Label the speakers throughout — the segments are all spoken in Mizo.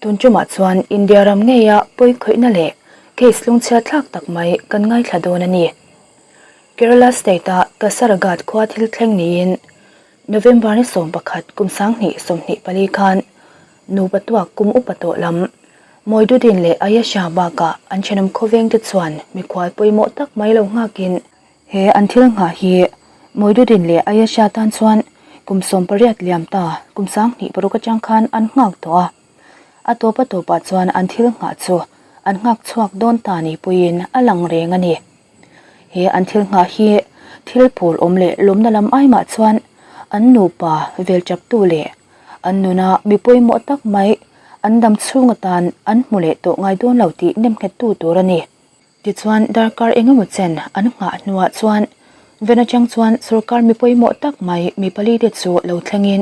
Speaker 1: Tun tumah chuan India ram ngeia pawi khawihna leh case lungchhiat thlak tak mai kan ngaithla dawn a ni. Kerala state-a Kasaragad khua thil thleng niin November ni 11 kum 2024 khan nupa tuak kum upa tawh lam Moiduddin leh Ayesha bakah an thenawm khawveng te chuan mikhual pawimawh tak mai lo nghakin He an thil nghah hi Moiduddin leh Ayesha tan chuan kum 18 liam ta kum 2006 atang khan an nghak tawh a. A tawp a tawpah chuan an thil nghah chu an nghak chhuak dawn ta ni puiin a lang reng a ni. He an thil nghah hi thil phur awm leh lawmna lam ai mah chuan an nupa vel chaptu leh an nuna mi pawimawh tak mai an dam chhung atan an hmu leh tawh ngai dawn lo tih nemnghettu tur a ni. Tichuan darkar engemaw chen an nghah hnuah chuan ven atang chuan sorkar mi pawimawh tak mai mi pali te chu lo thlengin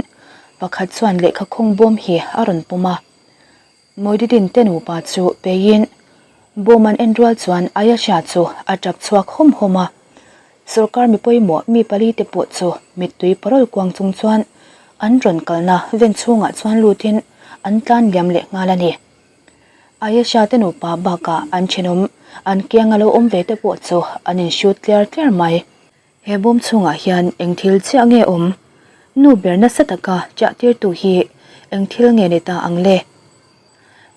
Speaker 1: pakhat chuan lehkha khawng bawm hi a rawn pawm a. Moididin te nupa chu peiin bawm an en rual chuan Ayasha chu a tap chhuak hawm hawm a. Sorkar mi pawimawh mi pali te pawh chu mittui parawl kuang chung chuan an rawn kalna ven chhungah chuan lutin an tlan liam leh nghal a ni. Ayesha te nupa bakah an thenawm an kiang a lo awm ve te pawh chu an in shoot tliar tliar mai. He bawm chhungah hian eng thil chiah nge awm? Nu ber nasa taka chiah tirtu hi eng thil nge ni ta ang le?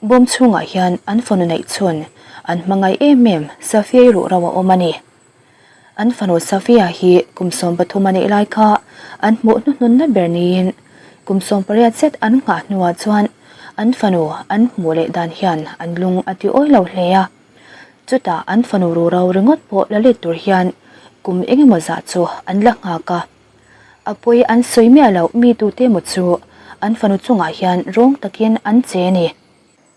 Speaker 1: Bawm chhungah hian an fanu neih chhun an hmangaih em em Safiei ruh ro a awm a ni. An fanu Safia hi kum 13 a nih lai kha an hmuh hnuhnunna ber niin kum 18 zet an nghah hnuah chuan an fanu an hmuh leh dan hian an lung a ti awi lo hle a. Chutah an fanu ru ro ringawt pawh la let tur hian kum eng emaw zah chu an la nghak a. A pawi an sawi miah loh mi tute emaw chu an fanu chungah hian rawng takin an che a ni.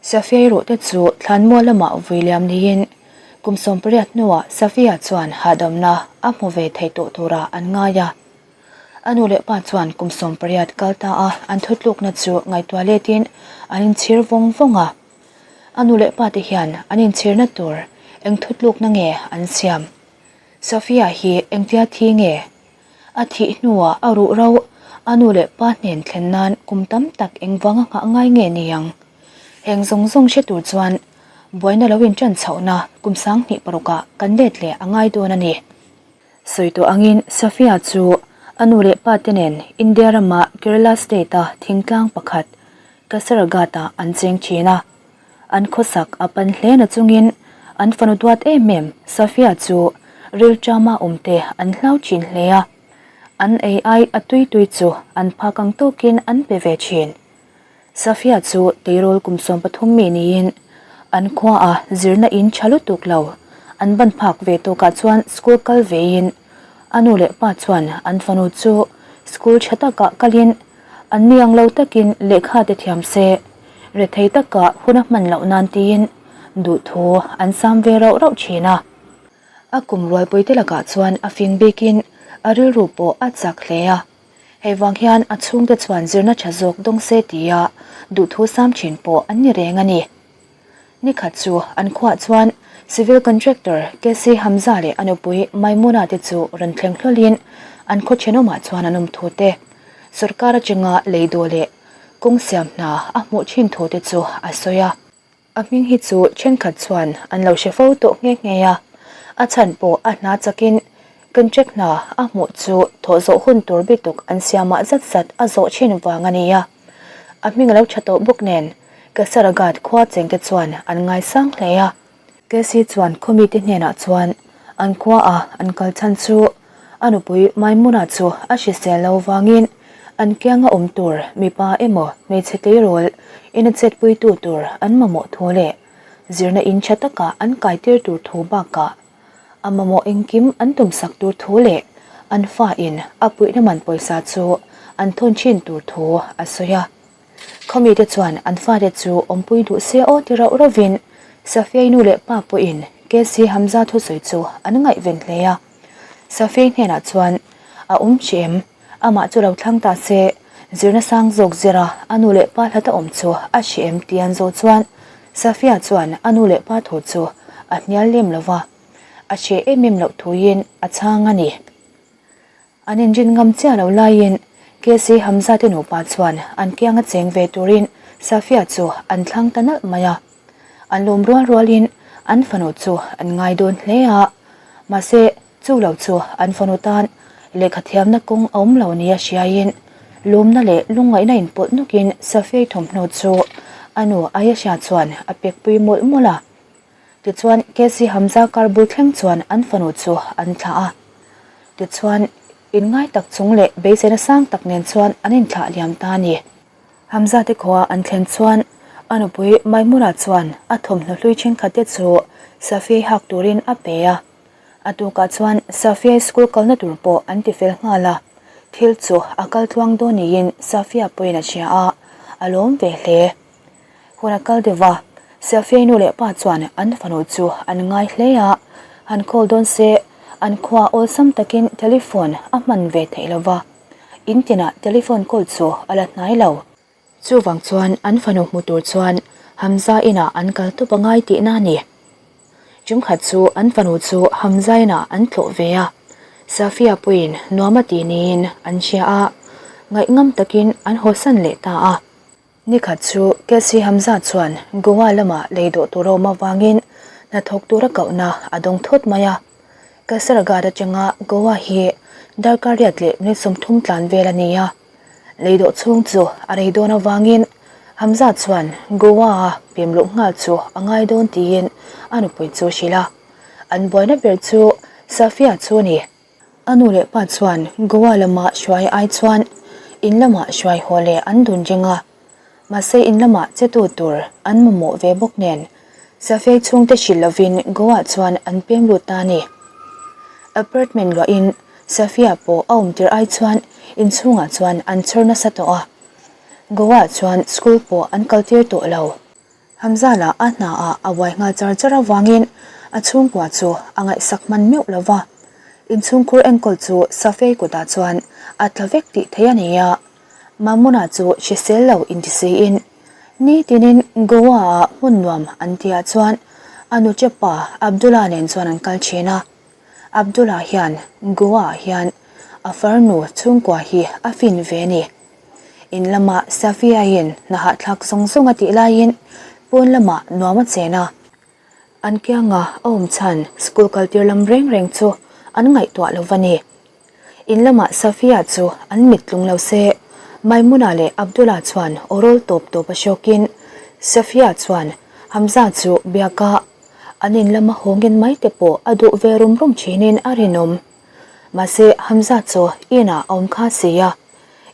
Speaker 1: Safia erawh te chu thlanmual lamah vui liam niin kum 18 hnuah Safia chuan hahdamna a hmu ve thei tawh turah an ngai a. A nu leh pa chuan kum 18 kal ta a an thutlukna chu ngaihtuah letin an inchhir vawng vawng a. A nu leh pa te hian an inchhirna tur eng thutlukna nge an siam? Safia hi engtia thi nge? A thih hnuah a ruh ro a nu leh pa hnen thlen nan kum tam tak engvanga nghah ngai nge ni ang? Heng zawng zawng hre tur chuan buaina lo inṭan chhohna kum 2006 ah kan let leh a ngai dawn a ni. Sawi tawh angin Safia chu a nu leh pa te nen India rama Kerala state-a thingtlang pakhat Kasaragad-ah an cheng thin a. An khawsak a pan hle na chungin an fanu duat em em Safia chu rilṭama awmte an hlau thin hle a. An ei ai a tui tui chu an phak ang tawkin an pe ve thin. Safia chu tleirawl kum 13 mi niin an khuaah zirna in tha lutuk lo an ban phak ve tawkah chuan school kal vein a nu leh pa chuan an fanu chu school tha takah kalin an ni ang lo takin lehkha te thiam se rethei taka hun a hman loh nan tiin duhthu an sam ve rauh rauh thin a. A kum rualpui te lakah chuan a fing bikin a rilru pawh a chak hle a. Hei vang hian a chhungte chuan zirna tha zawk dawng se tia duhthu sam thin pawh an ni reng a ni. Nikhat chu an khuah chuan Civil Contractor KC Hamza leh a nupui Maimuna te chu rawn thleng hlawlin an khaw thenawmah chuan an awm thu te, sorkar atanga lei dawh leh kawng siam hna a hmuh thin thu te chu a sawi a. A hming hi chu thenkhat chuan an lo hre fo tawh nghe nghe a, a chhan pawh a hna chakin contract hna a hmuh chu thawh zawh hun tur bituk an siamah zat zat a zawh thin vang a ni a. A hming a lo tha tawh bawk nen Kasaragad khua chengte chuan an ngaisang hle a. Casey chuan khawmite hnenah chuan an khuaah an kal chhan chu a nupui Maimuna chu a hrisel lo vangin an kianga awm tur mipa emaw hmeichhe tleirawl ina chetpuitu tur an mamawh thu leh zirna in tha taka an kaitir tur thu bakah a mamawh engkim an tumsak tur thu leh an fa in a puihna man pawisa chu an thawn thin tur thu a sawi a. Khawmite chuan an fate chu awmpui duh se aw ti rauh rauhin Safiai nu leh pa pawhin KC Hamza thusawi chu an ngaihven hle a. Safiai hnenah chuan a awm hrih em? Amah chu lo thlang ta se, zirna sang zawk zira a nu leh pa hlata awm chu a hrih em tih an zawh chuan Safia chuan a nu leh pa thu chu a hnial lem lo va, a hreh em em loh thuin a chhang a ni. An inrin ngam chiah lo laiin KC Hamza te nupa chuan an kianga cheng ve turin Safia chu an thlang ta nalh mai a. An lawm rual rualin an fanu chu an ngai dawn hle a, mahse chu lo chu an fanu tan lehkha thiamna kawng a awm lo nia hriaiin lawmna leh lungngaihna inpawlh nawkin Safiai thawmhnaw chu a nu Ayesha chuan a pekpui mawlh mawlh a. Tichuan KC Hamza kar bul thleng chuan an fanu chu an thlah a. Tichuan inngai tak chung leh beiseina sang tak nen chuan an inthlah liam ta a ni. Hamza te khua an thlen chuan a nupui Maimuna chuan a thawmhnaw hlui thenkhat te chu Safiai hak turin a pe a. A tukah chuan Safiai school kalna tur pawh an ti fel nghal a, thil chu a kal tluang dawn niin Safia pawhin a hria a, a lawm ve hle. Hun a kal deuh a, Safiai nu leh pa chuan an fanu chu an ngai hle a, han call dawn se an khua awlsam takin telephone a hman ve theih lo va. In tinah telephone call chu a la hnai lo. Chuvang chuan an fanu hmu tur chuan Hamza inah an kal tawp a ngai tihna a ni. Chungkhat chu an fanu chu Hamza inah an tlawh ve a, Safia pawhin nuam a ti niin an hria a, ngaihngam takin an hawsan leh ta a. Nikhat chu Kelsey Hamza chuan Goa lama lei dawh tur a awm avangin hnathawk tura kohna a dawng thawt mai a. Kasaragad atanga Goa hi darkar riat leh minute 30 tlan vel a ni a. Lei dawh chhung chu a rei dawn avangin Hamza chuan Goa-a pem luh nghal chu a ngai dawn tiin a nupui chu a hrilh a. An buaina ber chu Safia chu a ni. A nu leh pa chuan Goa lama hruai ai chuan in lamah hruai haw leh an dun reng a, mahse in lamah che tu tur an mamawh ve bawk nen Safei chhungte hrilh lovin Goa chuan an peng lut ta a ni. Apartment luahin Safia pawh a awm tir ai chuan inchhungah chuan an chhawr nasa tawh a, Goa chuan school pawh an kal tir tawh lo. Hamza lah a hna ah a uai nghal char char avangin a chhungkua chu a ngaihsak hman meuh lo va, inchhungkhur enkawl chu Safei kutah chuan a tla vek tih theih a ni a, Mamuna chu hrisel lo inti siin nitinin Goa ah hmun nuam an tihah chuan a nuche pa Abdullah nen chuan an kal thin a, Abdullah hian Goa ah hian a farnu chhungkua hi a fin ve a ni. In lamah Safia-in hna hahthlak zawng zawng a tih laiin pawn lamah nuam a chen a. An kianga a awm chhan school kal tir lam reng reng chu an ngaihtuah lo va ni. In lamah Safia chu an mit tlung lo se, Maimuna leh Abdullah chuan aw rawl tawp tawp a hrawkin Safia chuan Hamza chu biak a, an in lama hawngin mai te pawh a duh ve rum rum thinin a rinawm. Mahse Hamza chu inah a awm kha si a.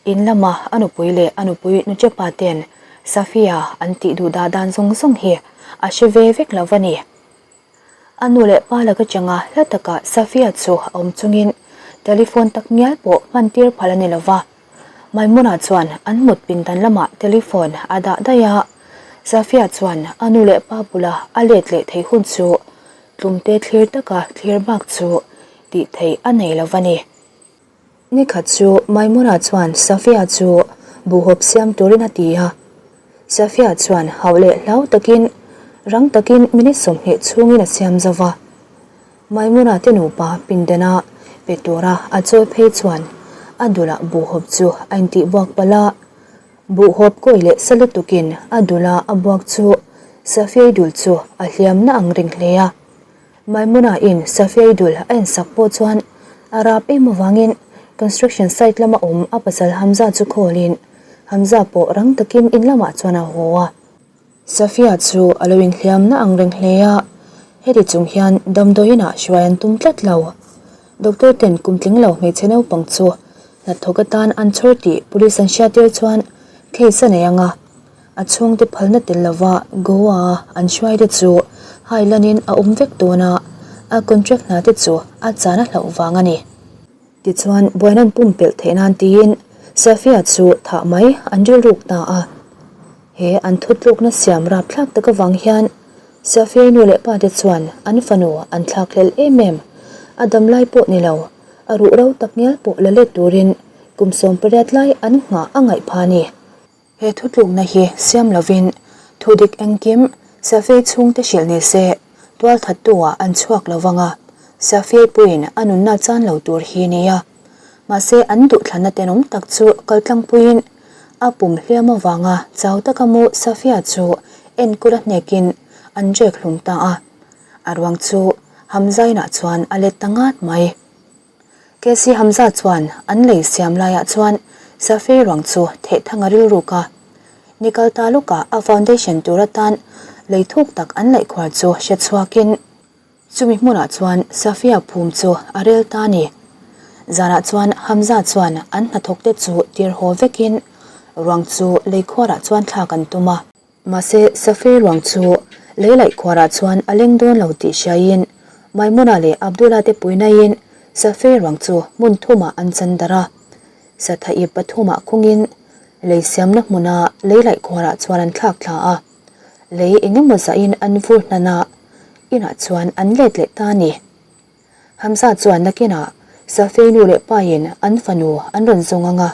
Speaker 1: In lama a nupui leh a nupui nuchepa ten Safia an tih duh dah dan zawng zawng hi a hre ve vek lo va ni. A nu leh pa laka changa hla takah Safia chu a awm chungin telephone tak ngial pawh hman tir phal a ni lo va. Maimuna chuan an mut pindan lamah telephone a dah daih a, Safia chuan a nu leh pa bula a let leh theih hun chu tlumte thlir taka thlir bak chu tih theih a nei lo va ni. Nikhat chu Maimuna chuan Safia chu buhhawp siam turin a ti a. Safia chuan hauh leh hlau takin rang takin minute 20 chhungin a siam zo va. Maimuna te nupa pindana pe tura a chawi phei chuan a dulah buhhawp chu a intihbuak palh a. Buhhawp kawi leh sa lutukin a dula a buak chu Safiai dul chu a hliamna ang reng hle a. Maimuna in Safiai dul a ensak pawh chuan a rap em avangin construction site lama awm a pasal Hamza chu call in Hamza pawh rang takin in lamah chuan a haw a. Safia chu a lo inhliamna ang reng hle a, heti chung hian damdawiin ah hruai an tum tlat lo. Doctor ten kum tling lo hmeichhe naupang chu hnathawk atan an chhawr tih police an hriattir chuan case a nei ang a. A chhungte phalna tel lova Goa-a an hruaite chu hailanin a awm vek dawn a, a contract hna te chu a chan a hlauh vang a ni. Tichuan, buaina an pumpelh theih nan tiin Safia chu thah mai an rilruk ta a. He an thutlukna siam rapthlak tak avang hian Safia nu leh pa te chuan an fanu an thlakhlelh em em. A damlai pawh ni lo, a ruhro tak ngial pawh la let turin kum 18 lai an nghah a ngaih pha a ni. He thutlukna hi siam lovin thu dik engkim Safei chhungte hrilh ni se, tualthattu-ah an chhuak lo vang a, Safei puiin a nunna chan lo tur hi nia. Mahse an duhthlanna tenawm tak chu kaltlangpuiin A pum hliam avanga chau taka mu Safia chu enkawl a hnekin an rek hlum ta a. A ruang chu Hamza inah chuan a let ta ngat mai. KC Hamza chuan an lei siam laiah chuan Safei ruang chu thehthang a rilruk a. Nikal ta lawkah a foundation tur atan lei thuk tak an laihkhuar chu hre chhuakin, Chumi hmunah chuan Safia phum chu a rel ta a ni. Zanah chuan Hamza chuan an hnathawkte chu tir haw vekin ruang chu lei khuarah chuan thlak an tum a. Mahse, Safia ruang chu lei laih khuarah chuan a leng dawn lo tih hriaiin Maimuna leh Abdullah te puinain Safia ruang chu hmun thumah an chan darh a. Sathaip pathumah khungin lei siamna hmuna lei laih khuarah chuan an thlak thla a. Lei engemaw zahin an vur hnan a, inah chuan an let leh ta a ni. Hamza chuan nakinah Safei nu leh pain an fanu an rawn zawng ang a,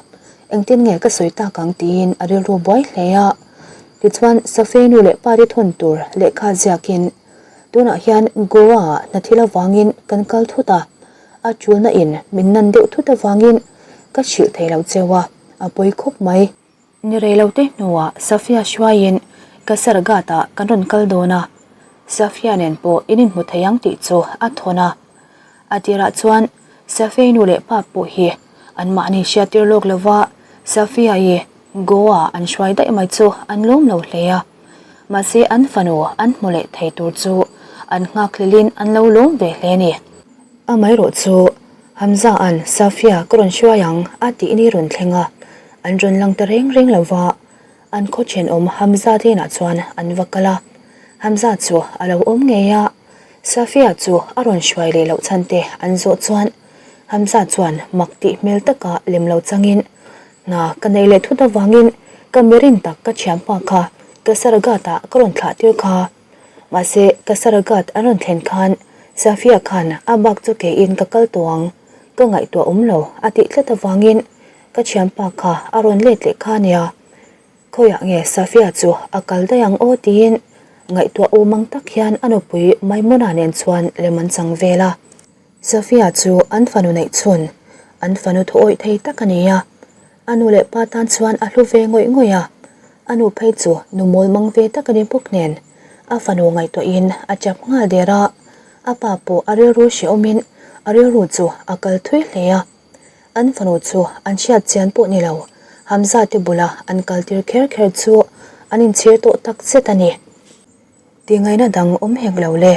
Speaker 1: engtin nge ka sawi tak ang tiin a rilru buai hle a. Tichuan Safei nu leh pate thawn tur lehkha ziakin, Tunah hian Goa-ah hna thil avangin kan kal thut a, a tulna in min nan deuh thut avangin ka hrilh thei lo cheu a, a pawi khawp mai. Ni rei lo te hnuah Safia hruaiin Kasaraghat ah kan rawn kal dawn a, Safia nen pawh in inhmu thei ang tih chu a thawn a. A tirah chuan Safia nu leh pa pawh hi anmahni hriattir lawk lova Safia i Goa an hruai daih mai chu an lawm lo hle a. Mahse an fanu an hmu leh thei tur chu an nghakhlelin an lo lawm ve hle a ni. Amaherawh chu Hamza-a'n Safia ka rawn hruai ang a tih ni rawn thleng a, an rawn lang ta reng reng lo va, an khaw thenawm Hamza te inah chuan an va kal a. Hamza chu a lo awm ngei a, Safia chu a rawn hruai leh loh chhan te an zawh chuan Hamza chuan mak tih hmel taka lem lo changin, Hna ka neih leh thut avangin ka mirin tak ka thianpa kha ka Saraghat-ah ka rawn thlah tir kha. Mahse, ka Saraghat an rawn thlen khan Safia khan a bak chu keiin ka kal tawh ang, ka ngaihtuah awm lo a tih tlat avangin ka thianpa kha a rawn let leh kha nia. Khawiah nge Safia chu a kal daih ang aw tiin ngaihtuah awm ang tak hian a nupui Maimuna nen chuan lem an chang vel a. Safia chu an fanu neih chhun, an fanu thuawih thei tak a ni a. A nu leh pa tan chuan a hlu ve ngawih ngawih a, a nu phei chu nu mawl mang ve tak a ni bawk nen, a fanu ngaihtuahin a chap nghal der a, a pa pawh a rilru hrehawmin a rilru chu a kal thui hle a. An fanu chu an hriat chian pawh ni lo, Hamza te bula an kal tir kher kher chu an inchhir tawh tak zet a ni. Tingaihna dang awm hek lo le.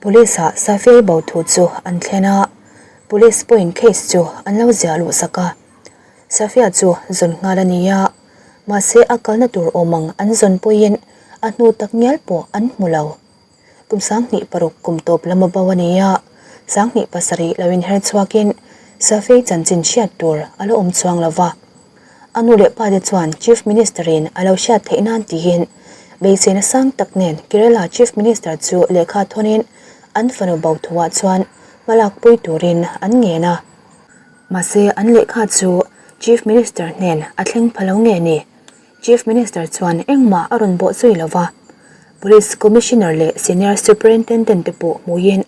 Speaker 1: Police ah Safei bo thu chu an thlen a, Police pawhin case chu an lo ziah luh sak a. Safia chu zawn nghal a ni a, mahse a kalna tur awm ang an zawn pawhin a hnu tak ngial pawh an hmu lo. Kum 26 kum tawp lam a bo a ni a, 27 lo inher chhuakin Safei chanchin hriat tur a la awm chuang lo va. A nu leh pa te chuan Chief Minister in a lo hriat theih nan tiin beiseina sang tak nen Kerala Chief Minister chu lehkha thawnin an fanu bo thuah chuan hmalak pui turin an ngen a. Mahse an lehkha chu Chief Minister hnen a thleng pha lo nge ni? Chief Minister chuan engmah a rawn bawh zui lo va, Police Commissioner leh Senior Superintendent te pawh hmuiin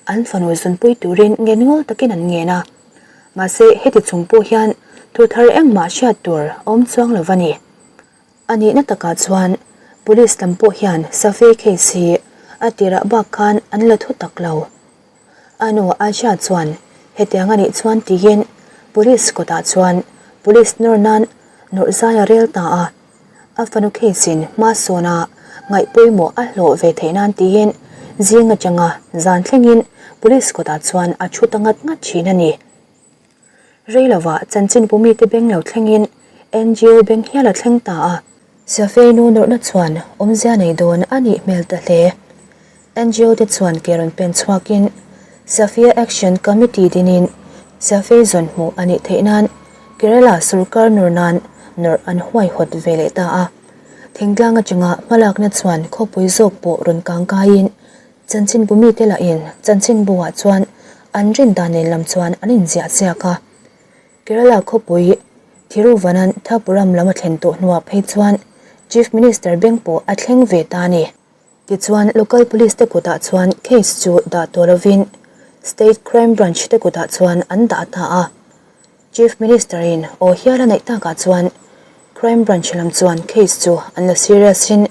Speaker 1: an fanu zunpui turin ngenngul takin an ngen a. Mahse, heti chung pawh hian thu thar engmah hriat tur a awm chuang lo va ni. A nihna takah chuan Police lam pawh hian Safei case hi a tirah bak khan an la thu tak lo. A nu Aisha chuan hetiang a nih chuan tiin Police kawtah chuan Police nawr nan nawrh zai a rel ta a. A fanu case in hma sawn a ngaih pawimawh a hlawh ve theih nan tiin zing atanga zan thlengin police kawtah chuan a thu ta ngat ngat thin a ni. Rei lovah chanchinbu mite beng lo thlengin NGO beng hial a thleng ta a. Safei nu nawrhna chuan awmzia nei dawn a nih hmel ta hle. NGO te chuan ke rawn pen chhuakin Safia Action Committee dinin Safei zawn hmuh a nih theih nan Kerala sorkar nawr nan nawrh an huaihawt ve leh ta a. Thingtlang atanga hmalakna chuan khawpui zawk pawh rawn kang kaiin chanchinbu mite lahin chanchinbu ah chuan an rin dan nen lam chuan an inziah chiak a. Kerala khawpui Thiruvananthapuram lam a thlen tawh hnuah phei chuan Chief Minister beng pawh a thleng ve ta a ni. Tichuan, Local Police te kutah chuan case chu dah tawh lovin State Crime Branch te kutah chuan an dah ta a. Chief Minister in aw hial a neih takah chuan. Crime Branch lam chuan case chu an la serious in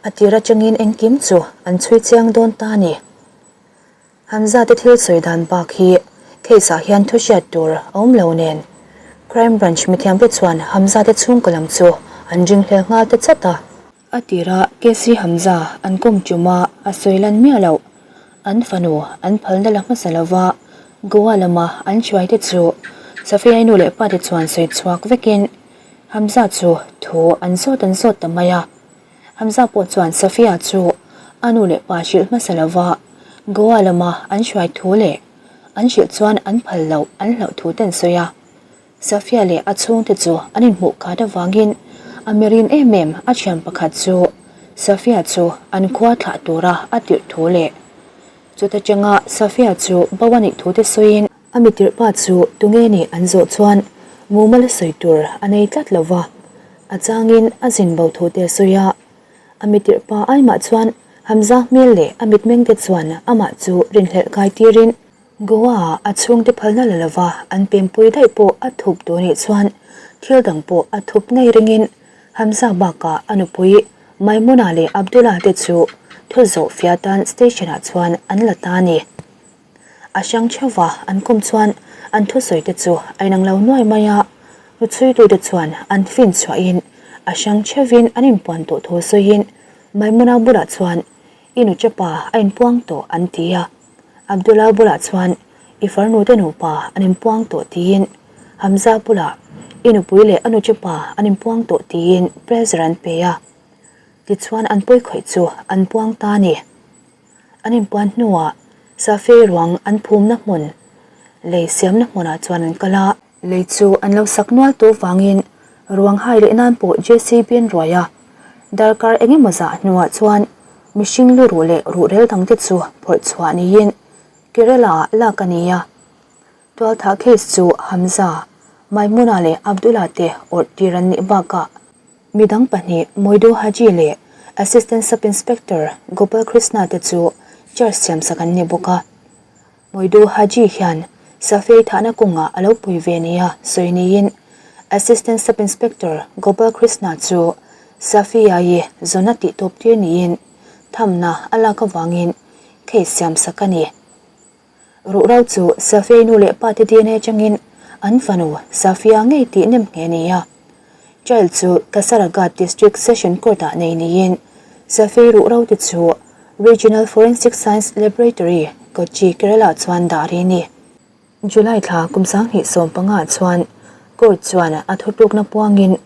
Speaker 1: a tir atangin engkim chu an chhui chiang dawn ta a ni. Hamza te thil sawi dan bak hi case ah hian thu hriat tur a awm lo nen Crime Branch mithiam te chuan Hamza te chhungkaw lam chu an ringhlel nghal ta chat a. A tira KC Hamza an kawm ṭuma a sawi lan miah loh. An fanu an phalna la hmasa lova Goa lama an hruai te chu Safiai nu leh pa te chuan sawi chhuak vekin Hamza chu thu an zawt an zawt ta mai a. Hamza pawh chuan Safia chu a nu leh pa hrilh hmasa lova Goa lama an hruai thu leh an hrilh chuan an phal loh an hlauh thu te an sawi a. Safia leh a chhungte chu an inhmuh khat avangin a mirin em em a thian pakhat chu Safia chu an khua thlah tura a tirh thu leh chuta changa Safia chu bo a nih thu te sawiin a mi tirh pa chu tunge nih an zawh chuan mumal a sawi tur a nei tlat lo va, a changin a zin bo thu te a sawi a. A mi tirh pa aimah chuan Hamza hmel leh a mitmeng te chuan amah chu rinhlelh kai tirin Goa-ah a chhungte phalna la lova an pempui daih pawh a thup duh nih chuan thil dang pawh a thup ngei ringin Hamza bakah a nupui Maimuna leh Abdullah te chu thu zawh fiah tan station-ah chuan an la ta a ni. A hrang theuva an kawm chuan an thusawi te chu a inang lo nuai mai a, hnuchhuitute chuan an fin chhuahin a hrang theuhin an inpuan tawh thu sawiin Maimuna bulah chuan I nu chepa a inpuang tawh an ti a. Abdullah bulah chuan i farnu te nupa an inpuang tawh tiin Hamza bulah i nupui leh a nu chepa an inpuang tawh tiin pressure an pe a. Tichuan an pawi khawih chu an puang ta a ni. An inpuan hnuah Safei ruang an phumna hmun lei siamna hmunah chuan an kal a. Lei chu an lo sak nual tawh vangin ruang hai leh nan pawh JCB an ruai a, darkar eng emaw zah hnuah chuan mihring lu ruh leh ruhrel dangte chu phawrh chhuah niin Kerala-ah lak a ni a. Tualthah case chu Hamza, Maimuna leh Abdullah te awrh tir an nih bakah midang pahnih Moidu Haji leh Assistant Sub-Inspector Gopal Krishna te chu charge siamsak an ni bawk a. Moidu Haji hian Safei thahna kawngah a lo pui ve nia sawi niin Assistant Sub-Inspector Gopal Krishna chu Safiya-i zawna tih tawp tir niin thamna a lak avangin case siam sak a ni. Ruhrau chu Safei nu leh pa te DNA atangin an fanu Safiya ngei tih nem nghe ni a. Trial chu Kasaragad District Session Court-ah nei niin Safei ruhro te chu Regional Forensic Science Laboratory, Kochi, Kerala chuan dah rih a ni. July thla kum 2015 chuan Court chuan a thutlukna puangin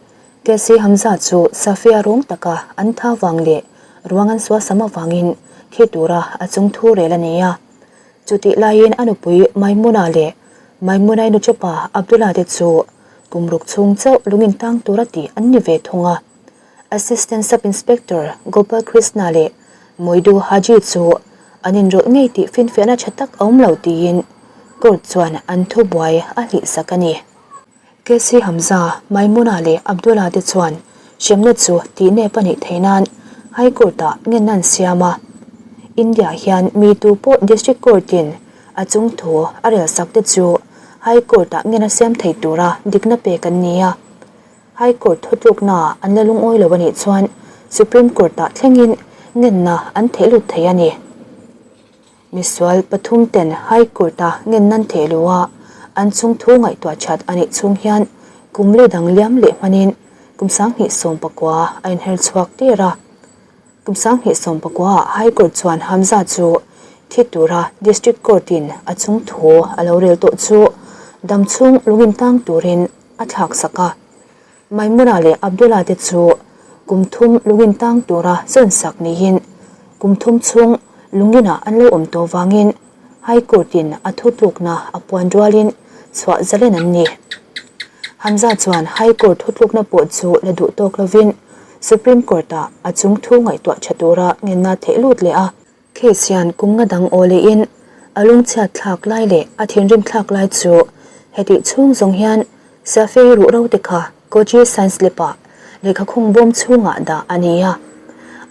Speaker 1: KC Hamza chu Safia ruang taka an tha vang leh ruang an suasam avangin thi tura a chung thu rel a ni a. Chutih laiin a nupui Maimuna leh Maimunai nuchepa Abdullah te chu kum ruk chhung chauh lungin tang tura tih an ni ve thung a. Assistant Sub-Inspector Gopal Krishna leh Moidu Haji chu an inrawlh ngei tih finfiahna tha tak a awm lo tiin court chuan an thubuai a hlihsak a ni. KC Hamza, Maimuna leh Abdullah te chuan hremna chu tihnep a nih theih nan High Court-ah ngenna an siam a. India hian mi tu pawh District Court-in a chung thu a relsak te chu High Court-ah ngenna siam thei tura dikna pek an ni a. High Court thutluknaah an la lungawi lo a nih chuan Supreme Court-ah thlengin ngenna an theh lut thei a ni. Misual pathum ten High Court-a ngennan theh lo a, an chung thu ngaihtuah that a nih chhung hian kum li dang liam leh hmanin kum 2019 a inher chhuak tir a. Kum 2019 ah High Court chuan Hamza chu thi tura District Court-in a chung thu a lo rel tawh chu dam chhung lungin tang turin a thlak sak a. Maimuna leh Abdullah te chu kum thum lungin tang tura zawn sak niin kum thum chhung lunginah an lo awm tawh vangin High Court-in a thutlukna a puan rualin chhuah zalen an ni. Hamza chuan High Court thutlukna pawh chu la duh tawk lovin Supreme Court-ah a chung thu ngaihtuah tha tura ngenna theih lut leh a. Case hian kum nga dang aw lehin a lungchhiat thlak lai leh a thinrim thlak lai chu hetih chhung zawng hian Safei ruh ro te kha Kochi Science Lab-ah lehkha khung bawm chhungah dah a ni a.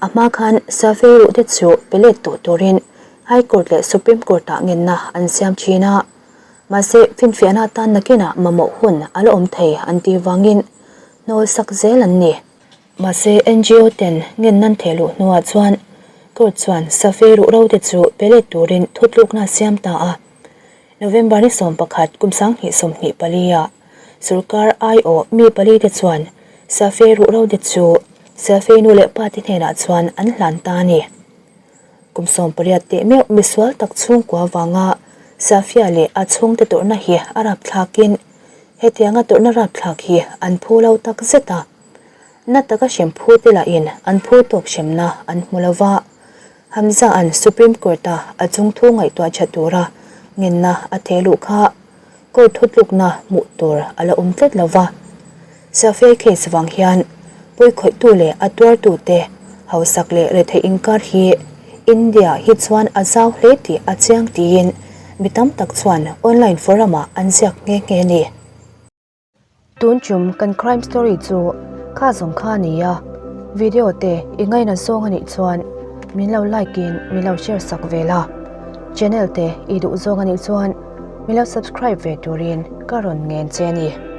Speaker 1: A hma khan Safei ruh te chu pe let tawh turin High Court leh Supreme Court-ah ngenna an siam thin a. Mahse, finfiahna atan nakinah mamawh hun a la awm thei an tih vangin. Hnawlsak zel an ni. Mahse NGO ten ngen nan theh luh hnuah chuan court chuan Safi ruhro te chu pe let turin thutlukna a siam ta a. November ni 11 kum 2024 ah sorkar aiawh mi pali te chuan Safi ruhro te chu Safi nu leh pa te hnenah chuan an hlan ta a ni. Kum 18 teh meuh misual tak chhungkua vanga Safia leh a chhungte tawrhna hi a rapthlakin Hetianga tawrhna rapthlak hi an phu lo tak zet a, na taka hrem phu te lahin an phu tawk hremna an hmu lo va. Hamza-a'n Supreme Court-a a chungthu ngaihtuah tha tura ngenna a theh luh kha court thutlukna hmuh tur a la awm tlat lo va. Safei case vang hian pawikhawihtu leh a tuartute hausak leh retheih inkar hi India hi chuan a zau hle tih a chiang tiin mi tam tak chuan online forum ah an ziak nghe nghe a ni. Tun tum kan crime story chu kha zawng kha a ni a, video te i ngaina zawng a nih chuan min lo like in min lo share sak ve la, channel te i duh zawng a nih chuan min lo subscribe ve turin ka rawn ngen che a ni.